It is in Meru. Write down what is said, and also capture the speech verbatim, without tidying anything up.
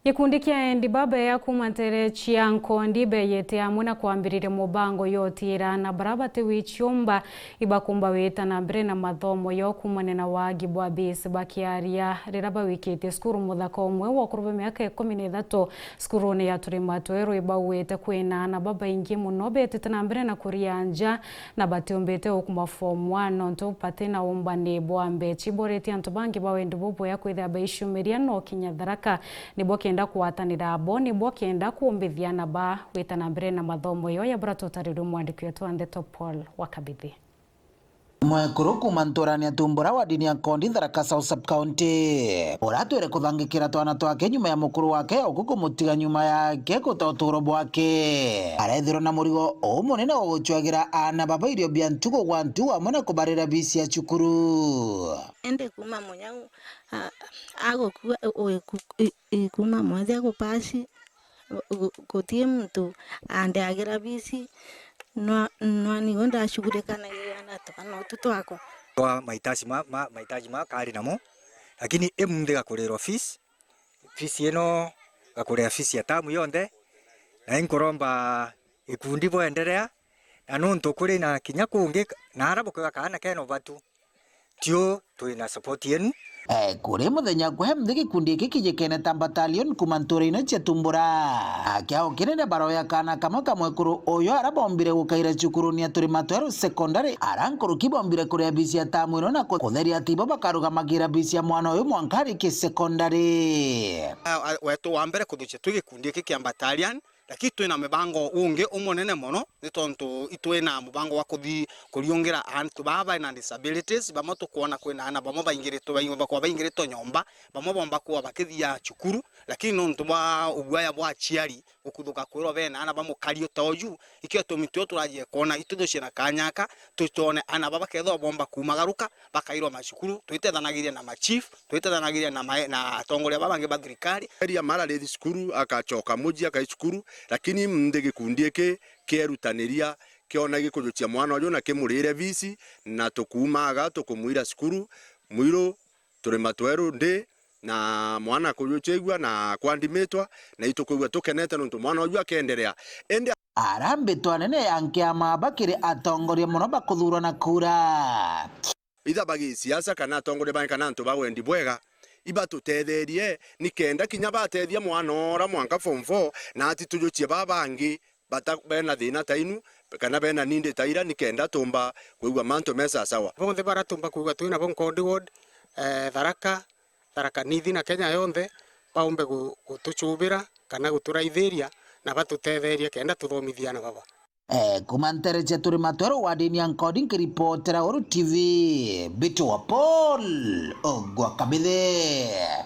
Gikundi kia endi baba ya kuuma nteere cia Nkondi beeyete amwe na kwambiriria mubango yotiira na bara bati wichiumba ibakumba wita na mbere na mathomo yo kuumania na waagi bwa bisi. Bakiaria riria bawikitie cukuru muthaka umwe wa ukuru bwa miaka ikumi na ithatu cukurune ya Turima Tweru, ibauite kwina aana babaingi mono betite na mbere na kuria nja na batiumbite gukuma form one nontu bati na umbani bwa mbecha. Iboretie antu bangi ba wendi bubwea kwithira baiciumiria no kinya Tharaka nibo kenda kwatanira abo, nibo kenda kuumbithia na ba wita na mbere na mathomo yo ya bura tutarirwe mwandiki wetu wa ndeto Paul Wakabithi. Mwekuru kuuma nturani ya Tumbura wa dini ya Nkondi, Tharaka South Sub County, uratwire kuthangikira twana twake nyuma ya mukuru wake ya uku kumutiga nyuma yake guta uturo bwake, arethirwa na murigo umunene wa gucwagira aana baba irio bia ntugu gwa ntugu amwe na kubarira bisi ya cukuru. Indi kuuma munyau, a-, agukua, u-, u-, ku-, i-, i-, kuuma mwanthi agupasi, gu-, gu-, guti muntu andeagira bisi, nwa-, nwa nigo ndacugurikanagia na twana utu twakwa. Kwa mahitaji ma, ma, mahitaji ma kari namo, lakini imunthi gakurirwa fees, fees ino gakuria fees ya tamu yonthe, na inkuromba ikundi bwenderea, na nontu kuri na kinya kungi, na ara bukiuga kaana kena ubatu, tio turi na support yenu. Eh, kuri muthenya kwe mthi gikundi giki kijikene ta battalion kuuma ntura ino cia Tumbura. Akiaukirire baroya kaana kamwe ka mwekuru uyu ara bombire gukaira cukuruni ya Turima Tweru Secondary, ara nkuruki bombire kuria bisi ya tamu ino na ku-, kutheria ati ibo bakarugamagira bisi ya mwana uyu mwanka ariki secondary. A-, a-, wetu wa mbere kuthukia twi gikundi giki kia battalion, lakini twina mibango ungi umunene mono, ni tontu itwina mubango wa kuthi kuriungira antu baa baina disabilities. Bamwe tukwona kwina aana bamwe baingiritwe, bain-, bakwa baingiritwe nyomba, bamwe bomba kuwa bakithia cukuru, lakini nontu bwa uguaya bwa aciari gukuthuka kwirwa bena aana ba mukari uta uju, ikio gitumi tio turajie kwona ituthucie na kanya aka, tutone aana baba kethirwa bomba kumagaruka, bakairwa macukuru, twitethanagiria na machief, twitethanagiria na mae-, na atongoria baba bangi ba thirikari. Eria Mara arithi cukuru, akacoka muji akai cukuru, lakini nthi gikundi giki kierutaniria, kiona gikujukia mwana uju na kimurire bisi, na tukuumaga tukumwira cukuru, mwiru Turima Tweru ndi, na mwana kujuchigua na kwandimitwa, na itukwigua tukenete nontu mwana uju akenderea. Indi arambitwa anene ya nkiama bakiri atongoria mono bakuthuurwa na kura. Itha bagisiasa kana atongoria bangi kana antu ba wendi bwega, ibatutetherie nikenda kinya batethia mwana ora mwanka form four, na ati tujuchie baa bangi bata, bena thina ta inu, kana bena nindi ta ira, nikenda tumba kwigua mantu me sasawa. Bonthe bara tumba kwigua twina bo Nkondi ward, eh, Tharaka, Tharaka Nithi na Kenya yonthe, baumbe gu-, gutuchubira kana guturaithiria na batutetherie kenda tuthomithie aana baba. Eh, kuuma ntere cia Turima Tweru wardini ya Nkondi, nkiripotera Uru T V, Mbitwa Paul Ogwa Kabithe.